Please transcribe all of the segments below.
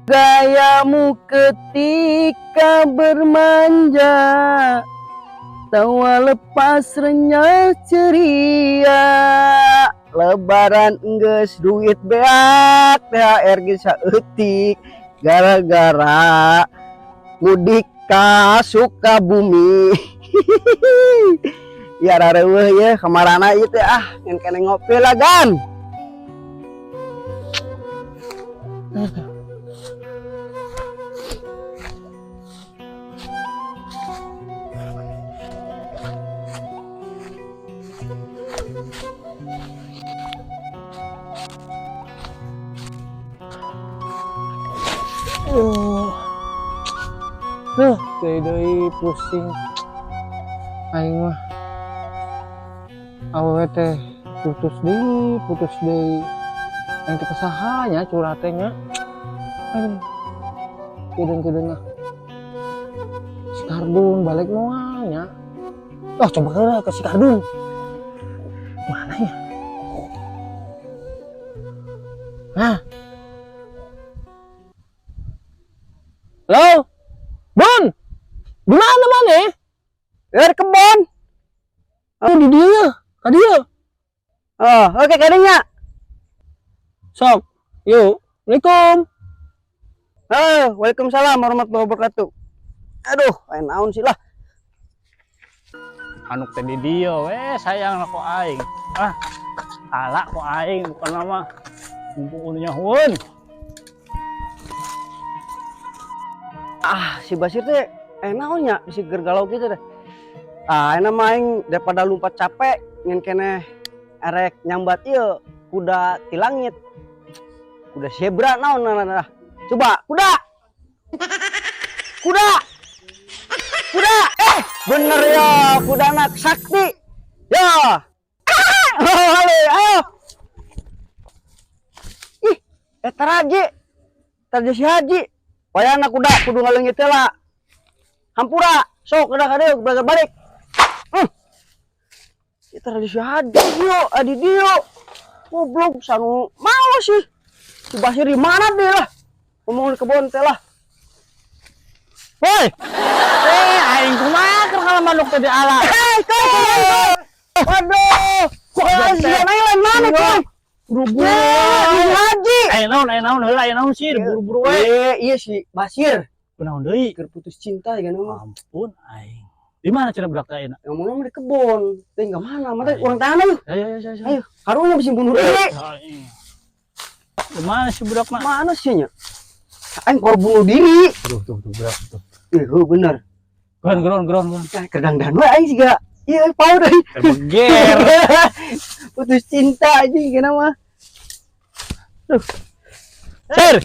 Gayamu ketika bermanja, tawa lepas renyah ceria. Lebaran enggeus duit beak, THR ge saeutik gara-gara mudik ka Sukabumi. Ya rareueuh ye kamarana ieu teh, ah, ngan kene ngopi lah gan. Duh, deui deui pusing. Aing mah awewe teh putus deui, putus deui. Aing teh ka saha nya curhat teh nya? Aduh. Kedeung-kedeung ah. Si Kardun balik moal nya. Oh, coba heula ke si Kardun. Mana ya? Hah? Halo? Bun! Di mana mana? Dari kebon. Oh, di dia. Ka dieu. Oh, oke kadinya. Sok. Yuk. Assalamualaikum. Eh, waalaikumsalam warahmatullahi wabarakatuh. Aduh, aya naon sih lah. Manuk teh di dieu we sayang ku aing. Ah, ala ku aing bukan nama. Mumpung nyahueun. Ah, si Basir teh aya naon nya bisi gergalau gitu deh. Ah, ayeuna mah aing daripada lompat capek ngan keneh erek nyambat ieu kuda ti langit. Kuda zebra naon nah, nah. Coba, kuda. Kuda. Kuda. Eh, bener ya, kuda anak sakti. Ya. Oh, halo, ayo. Ih, eta raji. Tadi si Haji. Wayana kuda kudu ngaleungit heula. Hampura, sok udah ka dieu balik. Itu tadi si Haji yo, adi dieu. Goblok sanu mau sih. Si Basir di mana dia lah? Ngomong di kebon teh lah. Woi. Eh, aing kumaha keur kalau manuk teh diala. Hei, kau, kau, waduh, kok Jadi si lain mana cuy? Buru-buru. Si Haji. Aya naon heula, aya naon sih buru-buru we. Iya, iya si Basir. Kunaon deui? Keur putus cinta ya kan mah. Ampun aing. Di mana cenah budak teh ayeuna? Ngomong di kebon. Teh enggak mana, mana urang tanah lu. Ayo ayo ayo. Ayo, karunya bisa bunuh diri. Aing. Di mana si budak mah? Mana sih nya? Aing kor bunuh diri. Tuh tuh tuh budak tuh. Ih, bener. Geron geron geron geron. Nah, kerdang dan we aing siga. Iya, pau deui. Beger. Putus cinta aja gimana mah. Duh. Sir.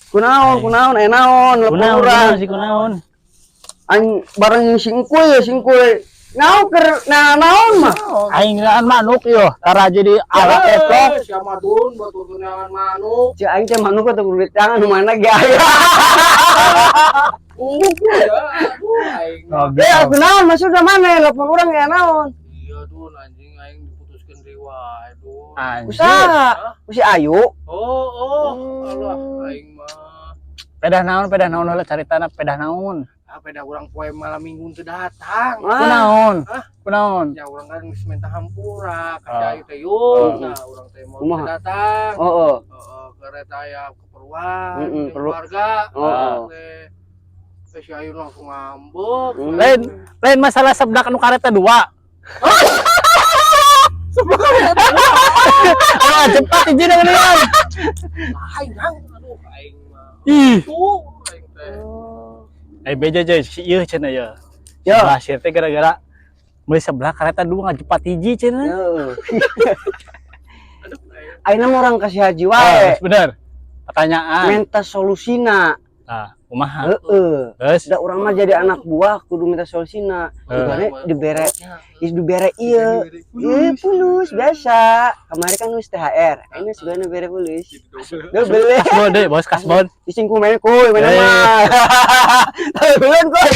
Kunaon, kunaon, aya naon, lepon Kunaon urang. sih kunaon? Aing bareng singkuy ya singkuy. Naon keur nah naon mah. Aing ngeunaan manuk yo, tara jadi ala etok. Siapa dun batur tunangan manuk. Cek aing teh manuk atau kudu tangan nu mana ge aya. Ya, aduh aing. Eh, kunaon maksudna mana lepon urang ya naon? Iya dun anjing aing diputuskeun deui wae dun. Anjir. Usaha, si Ayu. Oh, oh, alah aing mah. Pedah naon heula caritana pedah naon. Ah, pedah urang poe malam minggu teu datang. Ah, Kunaon? Hah? Kunaon? Ya urang kan geus minta hampura ka si Ah. Ayu teh yuk. Nah, urang teh mau Kumaha? teu datang. Oh, oh. Heeh, kereta aya keperluan, Mm-mm, jeung perlu. keluarga. Oh, oh. Teh. Teh si Ayu langsung ngambek. Mm. Lain lain masalah seblak anu kareta dua. Seblak kareta dua. Ah, cepat izin dengan. Aing hang, aduh aing mah. Ih. Tuh aing teh. Eh beja je si ieu cenah ya. Yo. Basir teh gara-gara meuli seblak kareta dua ngajepat hiji cenah. Heeh. Aduh aing. Ayeuna mah urang kasih haji Ah, wae. bener. Pertanyaan. Minta solusina. Nah, kumaha? Kumaha? Heeh. Geus. Da urang mah jadi anak buah kudu minta solusina. Sugane dibere is dibere ieu. Ieu fulus biasa. Kemarin kan geus THR. Ini sugane bere fulus. Double. Kasbon deh, bos kasbon. Ising ku main kuy mana mah. Tapi belum kuy.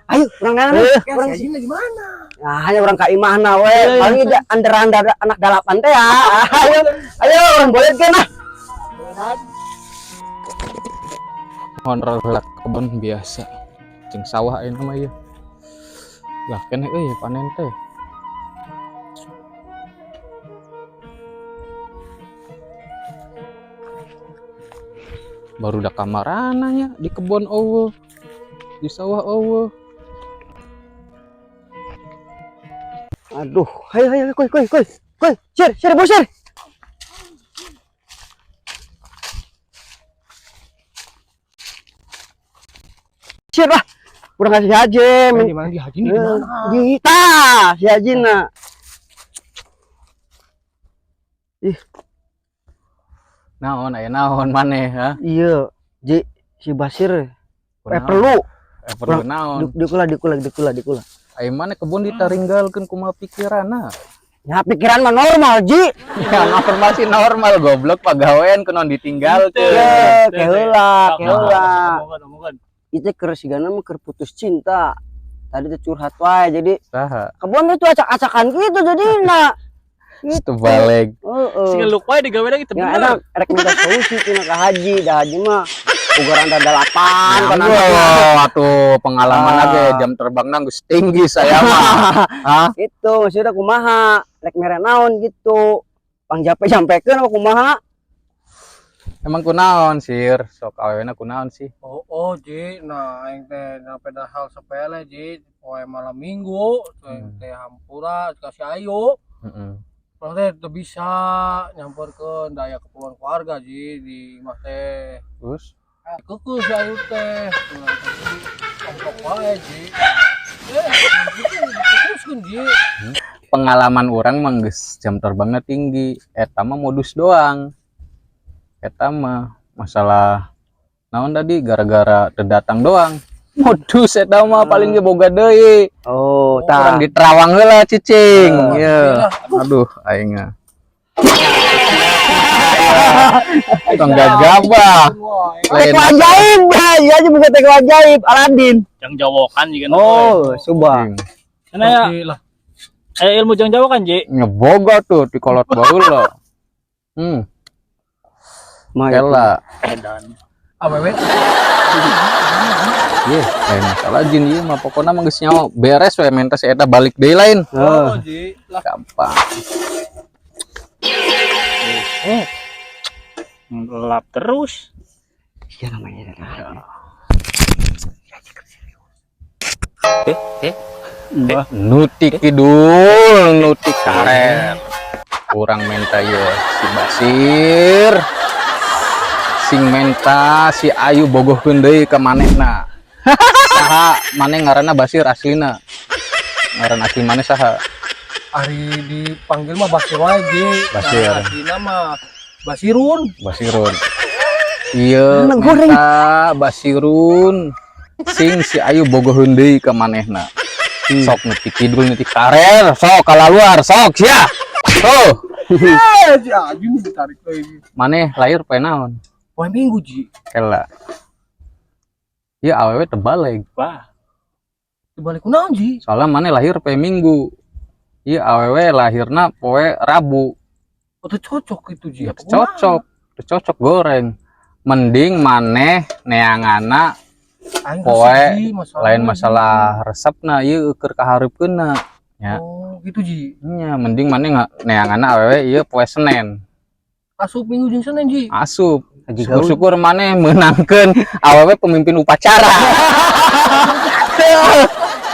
Ayo, urang nana. Urang Si Haji di mana? Nah, hanya urang ka imahna we. Paling da under-under anak dalapan teh ya. Ayo, ayo urang boleh kan ah. Honor lah kebun biasa. Jeung sawah ayeuna mah ieu. Lah keneh euy panen teh. Baru da kamarana nya di kebon eueuh. Di sawah eueuh. Aduh, ayo ayo kuy kuy kuy. Kuy, sir, sir, bos sir. Sir lah. Urang kasih aja. Di mana di Haji ini di mana? Di tah, si Haji na. Naon aya naon maneh ha? Iya, Ji, si Basir eh Kunaon? perlu. Eh perlu naon? Dikula dikula dikula dikula. Aya maneh kebun ditaringgalkeun kumaha pikiranna? Ya pikiran mah normal, Ji. Ya normal sih normal goblok pagawean kunaon ditinggalkeun. Ye, keheula, keheula. Omongan, omongan. Itu keur sigana mah keur putus cinta. Tadi tuh curhat wae jadi Saha? kebun itu acak-acakan gitu jadi nah. Itu balik. Heeh. Sing ngeluk wae digawe lagi teu Ya bener. enak rek minta solusi tina ka haji, dah haji mah ugaran da dalapan kan Wah, atuh pengalaman Ah. aja jam terbangna geus tinggi saya mah. Hah? Gitu, maksudnya kumaha, rek mere naon gitu. Pang jape jampekeun apa kumaha? Emang kunaon sir? Sok awewena kunaon sih? Oh, oh Ji, nah aing teh sampai dah hal sepele Ji, poe malam Minggu, aing teh hampura kasih ayo. Heeh. Urang teh teu bisa nyamperkeun daya keperluan keluarga Ji di imah teh. Terus Keukeut si ayu teh, urang teh ongkok wae Ji. Eh, gitu diputuskeun Ji. Pengalaman orang mah geus jam terbangnya tinggi, eta mah modus doang. Eta mah masalah naon tadi gara-gara teu datang doang. Modus eta mah paling ge boga deui. Oh, Urang tah. di Terawang heula cicing. Ye. Aduh, aing mah. Tong gagabah. Lain Teko ajaib, ya aja bukan teko ajaib, Aladin. Jang jawokan juga. Oh, subah. Karena ya, Ji lah. ilmu jang jawokan, Ji. Ngeboga tuh di kolot baheula. Mah Kela. Edan. Awewe Ye, lain masalah jin ieu mah pokona mah geus nyaho beres we menta si eta balik deui lain. Oh, Ji lah. Gampang. Gelap terus. Iya namanya. Bah. Nuti kidul, nuti karet. Kurang menta ye si Basir. Sing menta si Ayu bogohkeun deui ka manehna. Saha maneh ngaranna Basir aslina? Ngaran asli maneh saha? Ari dipanggil mah Basir wae Ji. Basir. Nah, aslina mah Basirun. Basirun. Iya, Mana goreng? menta Basirun. Sing si Ayu bogoheun deui ka manehna. Sok nuti kidul nuti karer, sok kalaluar, sok sia. Oh, Eh, si Haji nih ditarik lagi. maneh lahir poe naon? Poe Minggu Ji. Kela. Ieu awewe tebaleg. Wah. Dibalik kunaon Ji? Soalnya maneh lahir poe Minggu. Ieu awewe lahirna poe Rabu. Oh, teu cocok itu Ji. Ya, teu cocok, teu cocok goreng. Mending maneh neangana Aing Poe, resep, Ji, masalah lain Ji. masalah resepna ieu keur kahareupkeunna. Ya. Oh, gitu Ji. Nya mending maneh neangana awewe ieu poe Senin. Asup Minggu jeung Senin Ji. Asup. Haji Gaul. Syukur-syukur maneh meunangkeun awewe pemimpin upacara.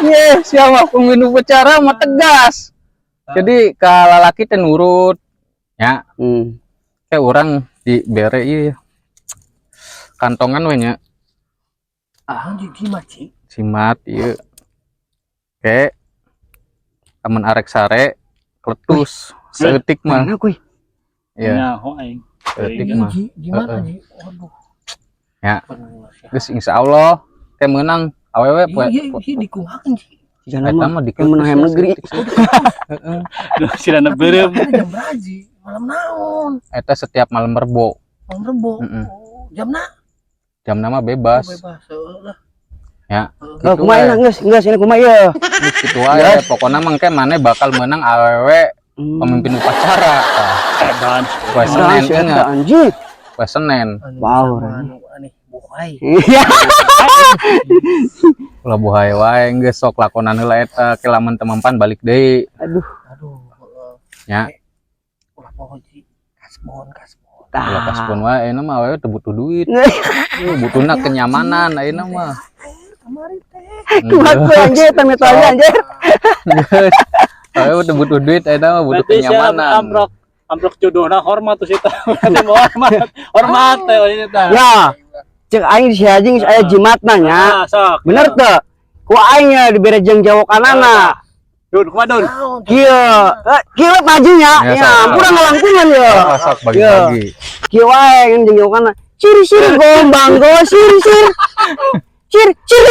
Ye, siapa pemimpin upacara mah tegas. Jadi ka lalaki teh nurut. Ya, kayak orang dibere ieu kantongan we nya. Ah, Ji, jimat Ji. Simat ieu. Kayak amun arek sare kletus saeutik mah. Mana kuy? Iya, Nyaho aing. saeutik Iya, mah. Ji, gimana Heeh. Ji? Waduh. Ya. Bener sih. Geus, insyaallah kayak menang awewe poe. Iya, iya, dikumahakeun sih. Jigana Eta mah mah yang menang hayam negeri. Heeh. Duh, silana beureum. Tapi jam beraji, malam naon? Eta setiap malam Rebo. Malam Rebo. Heeh. Oh, jamna? Jam nama bebas. Oh, bebas. Heeh lah. Ya. Heeh. Oh, Gitu kumaha we. enak geus, geus ini kumaha ieu. Geus kitu wae, pokokna mah engke maneh bakal menang awewe pemimpin upacara tah. Edan. Poe Nah, Senin si eta ingat, anjing. poe Senin. Anu, Wow, sama anu aneh buhay. Iya. Ulah buhay wae, geus sok lakonan heula eta, ke lamun teu mempan balik deui. Aduh. Aduh, heeh. Ya. Ulah poho, Ji. Kasbon, kasbon. Ulah Tah. kasbon wae, ayeuna mah awewe teu butuh duit. Butuhna kenyamanan ayeuna mah. Kamari teh. Kuat tuh anjir, tami tuh anjir. Geus. Awewe teu butuh duit, ayeuna mah butuh Berarti siapa kenyamanan. Amprok amprok jodohna hormat tuh sih tah. Berarti mau hormat. Hormat teh ini tah. Ya. Cek aing si haji geus aya jimatna nya. Ah, sok. Bener teu? Ku aing ya dibere jeung jawokanana. Dun, kumaha, Dun? Naon? Kieu, eh, kieu maju nya. Ya, Ya, sok. ampura ngalangkungan ya. Sok, sok bagi-bagi. Kieu wae ngan jeung jawokanna. Ciri siri gombang go siri siri. Cir cir.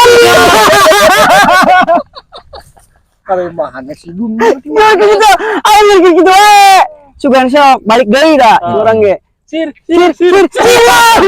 Kalemahannya si Dun. Ya gitu. Aing geus gitu wae. Sugan sok balik deui da Ah. urang ge. Sir, Sir sir, sir sir. sir.